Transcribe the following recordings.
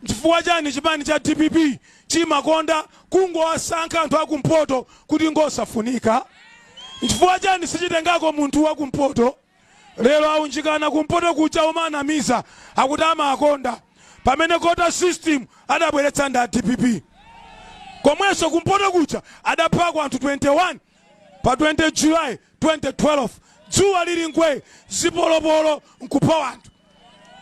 Chifukwa chani chipani cha DPP chimakonda kungowasankha anthu akumpoto kuti ngosafunika? Chifukwa chani sichitengako munthu wakumpoto? Lero aunjikana kumpoto kuja umanamiza akuti amakonda, pamene quota system adabweretsa ndi a DPP. Komwenso kumpoto kuja adaphako anthu 21 pa 20 July 2012, dzuwa lili ngwe, zipolopolo nkupha anthu.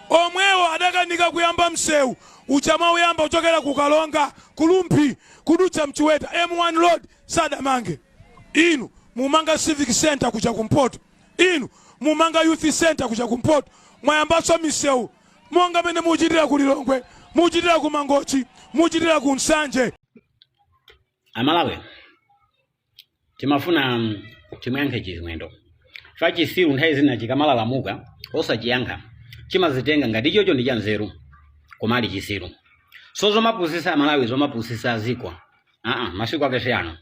Omwewo adakanika kuyamba msewu uja mauyamba kuchokera ku Kalonga, ku Rumphi, kudutsa Mchiweta, M1 road sadamange. Inu mumanga civic center kuja kumpoto, inu mumanga youth center kuja kumpoto, mwayambanso misewu monga mene muchitira ku Lilongwe, muchitira ku Mangochi, muchitira ku Nsanje. Amalawi, timafuna timuyankhe Chimwendo fa chisiru. Nthawi zina chikamalalamuka osachiyankha chimazitenga ngati ichocho ndi cha nzeru, koma ali chisiru. So zomapusisa Amalawi, zomapusisa aziko, aa, masiku ake si ano.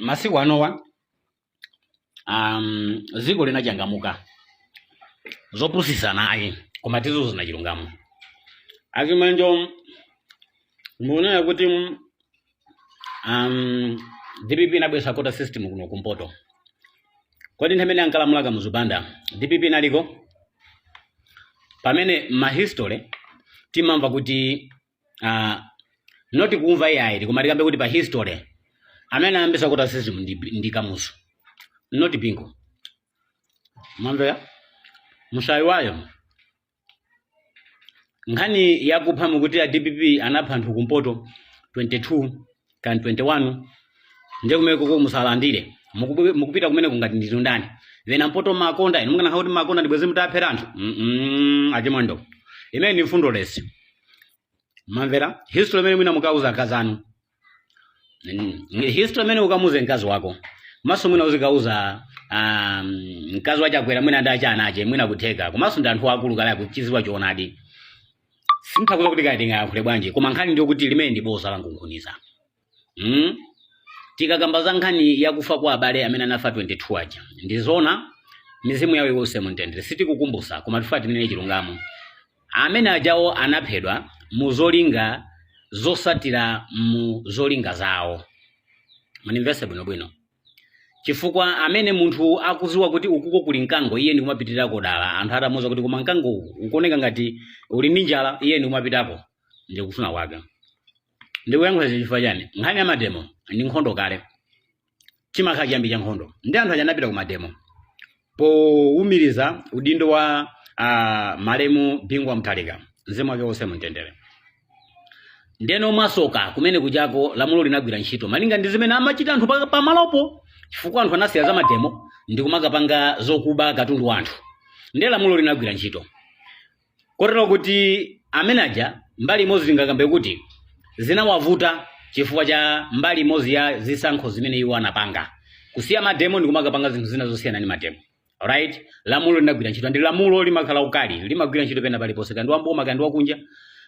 Masiku anowa ziko linachangamuka, zopusisana ayi, koma tizuzuna chilungamo. Achimwendo, mukunena kuti DPP inabwesa quota system kuno kumpoto. Kodi nthawi imene ankalamula Kamuzu Banda, DPP inaliko? Pamene ma history timamva kuti not kumva iyayi, koma tikambe kuti pa history amene ayambisa quota system ndi Kamuzu, not Bingu. Mwamvera? Musayiwayo nkhani yakupha. Mukuti a DPP anapha anthu kumpoto 22 kan 21, ndiye kumene koko musalandire. Mukupita kumene kungati ndinu ndani? Then ampoto makonda inu, mukanakhala kuti makonda ndibweze mutaphera anthu. Achimwendo, imene ndi mfundo lesi. Mamvera history imene mwina mukauza akazi anu. History imene ukamuze mkazi wako, komanso mwina uzikauza mkazi wachakwera, mwina ndi achana ache, mwina kutheka, komanso ndi anthu akulu kale akuchiziwa choonadi. Sinthakuza kuti kaya tingayankhule bwanji, koma nkhani ndiyo kuti limene ndi boza lankunkhuniza. Tikakamba za nkhani yakufa kwa abale amene anafa 22 aja, ndizona, mizimu yawo iwuse mumtendere. Sitikukumbusa, koma tifuna tinene chilungamo. Amene ajawo anaphedwa mu zolinga zosatira mu zolinga zawo. Munimvese bwinobwino, chifukwa amene munthu akuziwa kuti ukuko kuli mkango, iye ndikumapitirako dala. Anthu atamuwuza kuti koma mkango uwu ukuoneka ngati uli ndi njala, iye ndikumapitako, ndikufuna kwake. Ndikuyankhula chifukwa chani? Nkhani ya mademo ndi nkhondo kale, chimakhala chiyambi cha nkhondo. Ndi anthu aja anapita ku mademo powumiriza udindo wa malemu Bingu wa Mutharika, mzimu wake wonse mumtendere. Ndeno mwasoka kumene kuchako lamulo linagwira ntchito malinga ndi zimene amachita anthu pamalopo, chifukwa anthu anasiya za mademo ndi kumakapanga zokuba katundu wa anthu. Ndiye lamulo linagwira ntchito kotero kuti amene aja mbali imodzi tingakambe kuti zinawavuta chifukwa cha mbali imodzi ya zisankho zimene iwo anapanga, kusiya mademo ndi kumakapanga zinthu zina zosiyana ndi mademo. Alright, lamulo linagwira ntchito, ndi lamulo limakhala ukali, limagwira ntchito pena paliponse, kandi wamboma kandi wakunja,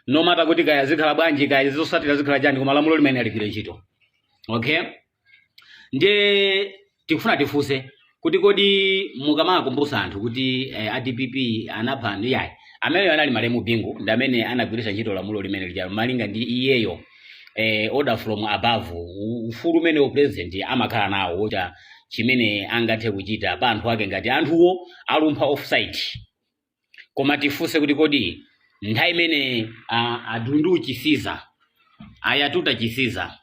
no matter kuti kaya zikhala bwanji, kaya zosatira zikhala chani, koma lamulo limene aligwira ntchito. Okay, ndiye tikufuna tifunse kuti kodi mukamakumbutsa anthu kuti a DPP anapha anthu, yayi, amene anali malemu Bingu ndi amene anagwiritsa ntchito lamulo limene lija malinga ndi iyeyo, order from above, ufulu umene president amakhala nawo wocha chimene angathe kuchita pa anthu ake ngati anthuwo alumpha offside. Koma tifunse kuti kodi nthawi imene adundu Chisiza, ayatuta Chisiza,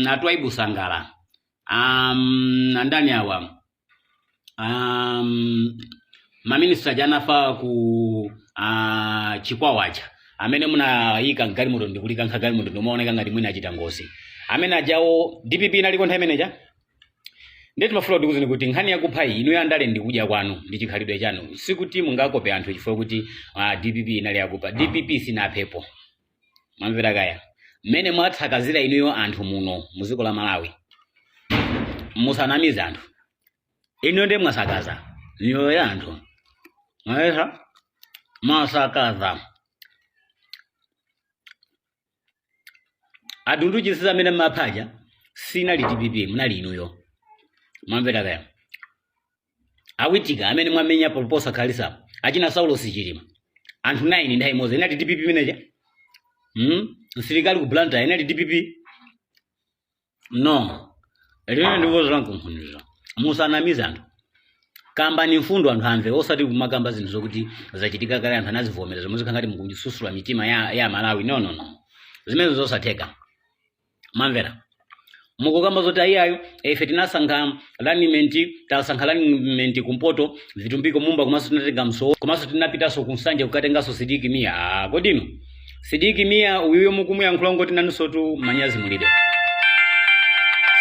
atwaibu Sangala, andani awa, maminista aja anafa ku Chikwawa aja, amene munayika mgalimoto ndikulikankha galimoto ndimaoneka ngati mwina achita ngozi, amene ajawo DPP inaliko nthawi imeneja? Ndiye timafuna kuti kuti nkhani yakupha iyi, inu yandale, ndikudya kwanu ndi chikhalidwe chanu. Sikuti mungakope anthu chifukwa kuti DPP inali yakupha. DPP sinaphepo. Mwamvera kaya? Mmene mwatsakazira inuyo anthu muno mu dziko la Malawi, musanamize anthu. Inuyo ndiye mwasakaza miyoyo ya anthu. Mwayesa mwasakaza adundu Chisiza amene maphaja, sinali DPP, munali inuyo. Mwamvera kaya? Awitika amene mwamenya posakhalitsa, achina Saulos Chilima. Anthu 9 nthawi imodzi, inali DPP imeneja? Msilikali ku Blantyre, inali DPP? No, limene ndivozo lankunkhuniza, musanamize anthu. Kambani mfundo anthu amve, osati kumakamba zinthu zokuti zachitika kale, anthu anazivomera, zomwe zikhala ngati mukususula mitima ya Malawi. No, no, no, zimenezo zosatheka. Mwamvera? Mukukamba zoti ayiayo, ife tinasankha running mate, tasankha running mate kumpoto Vitumbiko Mumba, komanso tinatenga Msowo, komanso tinapitanso kunsanje kukatenganso Sidik Mia. Ah, kodino Sidik Mia uyuyo mukumuyankhula ngoti nanunso tu manyazi mulibe.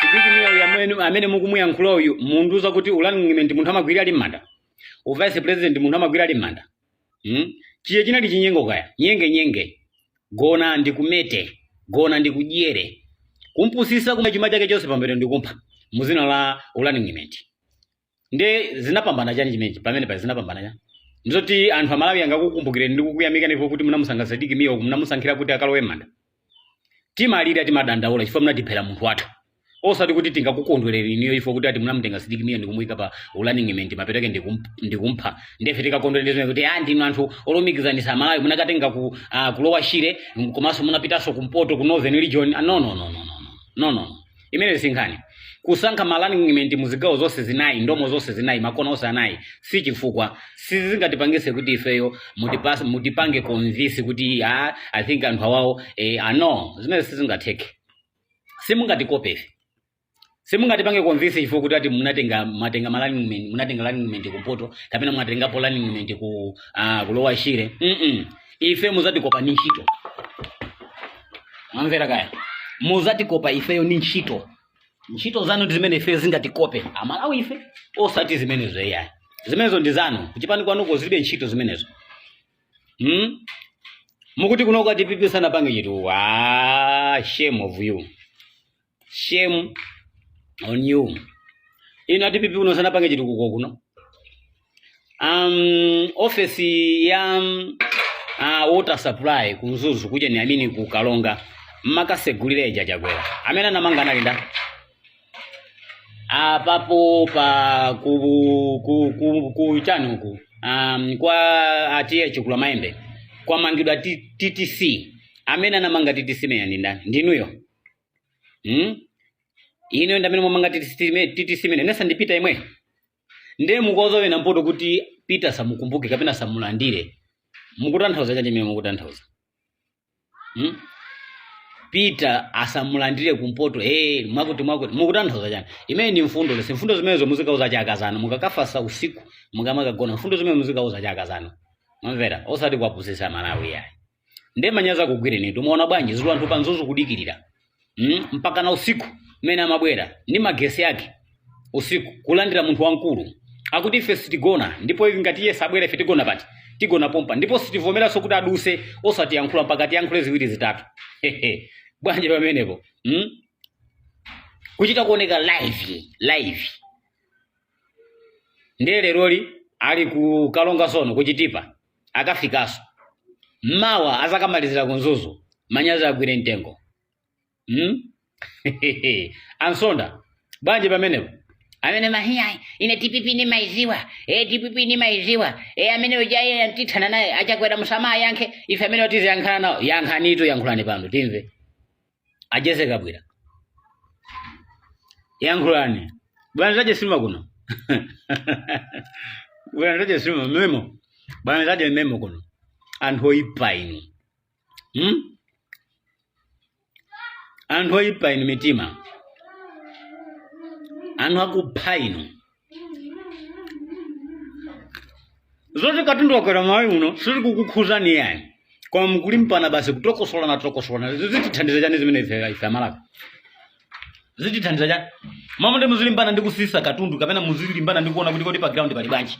Sidik Mia uyu amene mukumuyankhula uyu, mundiuza kuti running mate munthu amagwira ali m'manda? Uvice president munthu amagwira ali m'manda? Chiye chinali chinyengo kaya, nyenge nyenge, gona ndikumete, gona ndikudyere, kumpusisa kuma chuma chake chonse pambere ndikumpha muzina la running mate. Nde zinapambana chani chimenechi pamene pa? Zinapambana chani? Ndizoti anthu Amalawi angakukumbukireni ndi kukuyamikani kuti munamusankha Sidik Mia, munamusankhira kuti akalowe m'manda. Timalira, timadandaula chifukwa munatiphera munthu wathu, osati kuti tingakukondwereri iniyo ifo kuti ati munamutenga Sidik Mia ndikumuyika pa running mate, mapereke ndikumpha. Ndefe tikakondwerera zimene kuti ah, ndinu anthu olumikizanisa Amalawi, munakatenga ku Lower Shire, komanso munapitanso kumpoto ku Northern Region. Ah, no, no, no, no, no, no, no, no, imene sinkhani. Kusankha ma running mate muzigawo zonse zinayi, ndomo zonse zinayi, makona onse anayi, si chifukwa, sizingatipangise kuti ifeyo mutipange convince kuti ah, I think anthu awawo ah, no, zimene sizingatheke. Simungatikope ife, simungatipange convince chifukwa kuti ati munatenga, mwatenga ma running mate, munatenga running mate kumpoto kapena mwatengapo running mate ku Lower Shire. Ife muzatikopa ni ntchito. Mwamvera kaya? Muzatikopa ifeyo ni ntchito. Ntchito zanu ndi zimene ife zingatikope Amalawi ife, osati zimenezo iyayi. Zimenezo ndi zanu kuchipani kwanuko, zilibe ntchito zimenezo. Mukuti kuno kwa DPP sanapange chinthu. Ah, shame of you, shame on you. Ino a DPP kuno sanapange chitukuko kuno. Ofesi ya water supply ku Mzuzu kuja ni amini ku Kalonga mmakasegulira ija, Chakwera amene anamanga anali nda apapo pa ku chani uku, kwa atiye Chikula Maembe kwamangidwa TTC. Amene anamanga TTC imene ndi ndani? Ndinuyo, Ino ndi amene mwamanga TTC TTC imene nesa ndipita imwe. Ndiye mukuwauza wena mpoto kuti Peter samukumbuke kapena samulandire, mukutanthauza chani chimene mukutanthauza? Peter asamulandire kumpoto, hey, mwakuti mwakuti, mukutanthauza chani? Imene ndi mfundo lese. Mfundo zimenezo muzikauza chakazano mukakafasa usiku, mukamakagona. Mfundo zimene muzikauza chakazano, mwamvera? Osati kuwapusisa Malawi yayi. Ndiye manyazi akugwireni. Timaona bwanji zulu anthu pa Mzuzu kudikirira, Mpaka na usiku mmene amabwera ndi magesi ake usiku kulandira munthu wamkulu, akuti ife sitigona, ndipo ivi ngati iye sabwera ife tigona pati? Tigona pompa, ndipo sitivomeranso kuti aduse osatiyankhula mpaka tiyankhule ziwiri zitatu. Bwanji pamenepo? Kuchita kuoneka live live. Ndiye leroli ali ku Kalonga sono kuchitipa, akafikanso mmawa azakamalizira ku Mzuzu. Manyazi agwire mtengo, Ansonda, bwanji pamenepo? Amene mahiya, ine DPP nimaiziwa, DPP nimaiziwa, amene uja iye tithana naye. Achakwera musamayankhe, ife amene tiziyankhana nawo. Yankhanitu, yankhulani pano timve. Ajese Kabwira, yankhulani bwana. Taje sima kuno bwana, taje sima memo bwana, taje memo kuno. Anthu oyipa inu, Anthu oyipa inu mitima, anthu akupha inu. Zoti katundu wakwera Malawi muno sizikukukhuzani yayi, koma mukulimbana basi kutokosolana tokosolana. Zitithandiza chani zimene ife Amalawi? Zitithandiza chani? Mama, ndi muzilimbana ndi kusisa katundu kapena muzilimbana ndi kuona kuti kodi pa ground pali bwanji?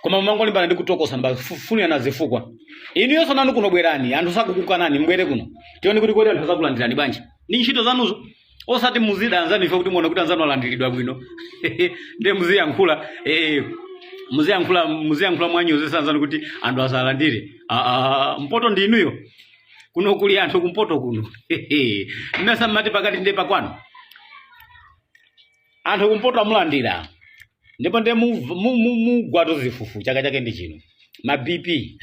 Koma mumangolimbana ndi kutokosana basi, funirana zifukwa. Inu yonse nanu kuno bwerani, anthu sakukukanani, mbwere kuno tione kuti kodi anthu azakulandirani bwanji ndi ntchito zanuzo, osati muzida anzanu ife kuti muone kuti anzanu alandiridwa bwino. Ndiye muziyankhula, muziyankhula mwanyozesa anzanu kuti anthu asalandire. Ah, ah, mpoto ndi inuyo. Kuno kuli anthu kumpoto kuno. Mmesa mmati pakati ndiye pakwanu? Anthu kumpoto amulandira, ndipo ndiye mugwatu zifufu. Chaka chake ndi chino. Ma BP.